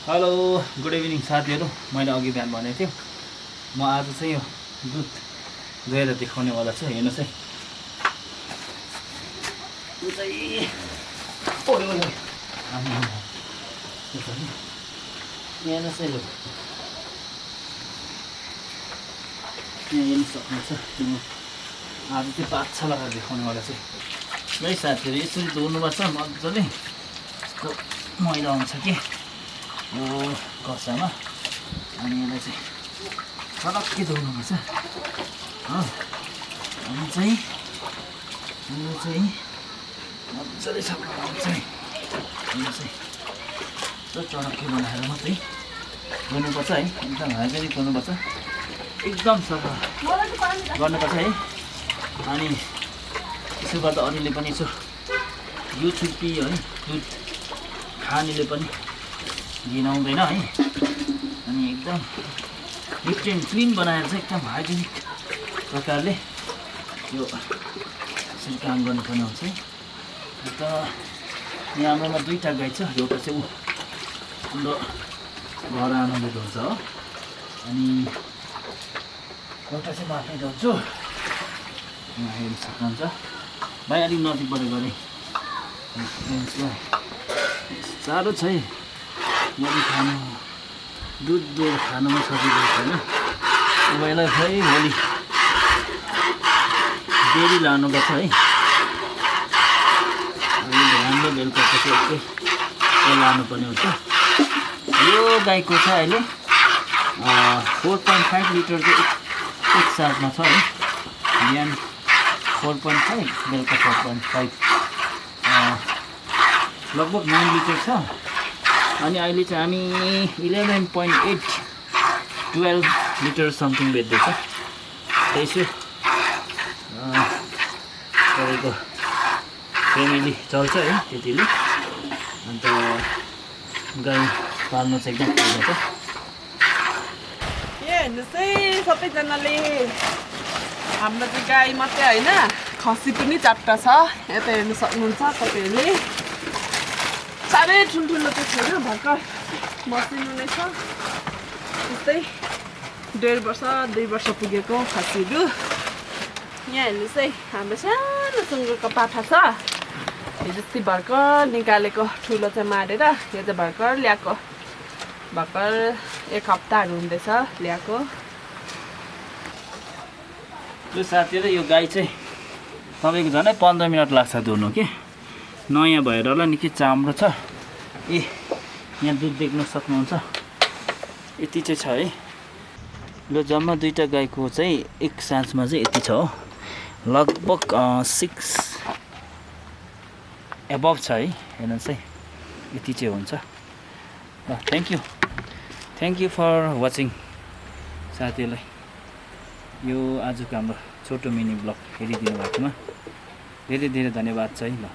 Hello good evening साथीहरू। मैले अघि बिहान भनेको थिएँ म आज चाहिँ यो दुध गएर देखाउनेवाला छु। हेर्नुहोस् है, यो चाहिँ हेर्नुहोस् है, लु यहाँ हेर्नु सक्नुहुन्छ। आज चाहिँ बाछा लगाएर देखाउनेवाला चाहिँ है साथीहरू। यसरी धुनुपर्छ मजाले, यस्तो मैला आउँछ कि कसामा, अनि यसलाई चाहिँ सडक्कै धुनुपर्छ हो। अनि चाहिँ यो चाहिँ मजाले सफा हुन्छ है। यो चाहिँ यस्तो चडक्कै बनाएर मात्रै धुनुपर्छ है। एकदम हाइजेनिक हुनुपर्छ, एकदम सफा गर्नुपर्छ है। अनि त्यसो गर्दा अरूले पनि यसो यो छुर्पी है दुध खानेले पनि घिनाउँदैन है। अनि एकदम निट एन्ड क्लिन बनाएर चाहिँ एकदम हाइजेनिक प्रकारले यो यसरी काम गर्नुपर्ने हुन्छ है। अन्त यहाँ हाम्रोमा दुईवटा गाई छ। एउटा चाहिँ हाम्रो घर आमाले धुन्छ हो, अनि एउटा चाहिँ म आफै धुन्छु। यहाँ हेर्नु सक्नुहुन्छ भाइ, अलिक नजिकबाट गरेँ साह्रो छ है। यदि खानु दुध दिएर खानुमा सजिलो छैन। तपाईँलाई खै भोलि डेरी लानुपर्छ है। हामीले बेलुका चाहिँ एकै लानुपर्ने हुन्छ। यो गाईको चाहिँ अहिले 4.5 लिटर चाहिँ एक साथमा छ है। बिहान 4.5, बेलुका 4.5, लगभग 9 लिटर छ। अनि अहिले चाहिँ हामी 11.8 12 लिटर समथिङ बेच्दैछ। त्यसो तपाईँको फ्यामिली चल्छ है त्यतिले। अन्त गाई पाल्नु चाहिँ एकदम फाइदा छ। हेर्नुहोस् है सबैजनाले, हाम्रो चाहिँ गाई मात्रै होइन खसी पनि चारवटा छ। यता हेर्नु सक्नुहुन्छ तपाईँहरूले। साह्रै ठुल्ठुलो चाहिँ छैन, भर्खर बसिनु नै छ। त्यस्तै 1.5 वर्ष 2 वर्ष पुगेको खसीहरू। यहाँ हेर्नुहोस् है, हाम्रो सानो सुँगुरको पाठा छ। हिजो अस्ति भर्खर निकालेको, ठुलो चाहिँ मारेर। यो चाहिँ भर्खर ल्याएको, भर्खर 1 हप्ताहरू हुँदैछ ल्याएको। यो साथीहरू, यो गाई चाहिँ तपाईँको झन् 15 मिनट लाग्छ धुनु कि। नयाँ भएर होला, निकै चाम्रो छ। यहाँ दुध देख्न सक्नुहुन्छ, यति चाहिँ छ है। ल जम्मा दुईवटा गाईको चाहिँ एक साँझमा चाहिँ यति छ हो। लगभग 6 एबभ छ है। हेर्नुहोस् है, यति चाहिँ हुन्छ। ल थ्याङ्क यू फर वाचिङ साथीहरूलाई। यो आजको हाम्रो छोटो मिनी ब्लग हेरिदिनु भएकोमा धेरै धेरै धन्यवाद छ है। ल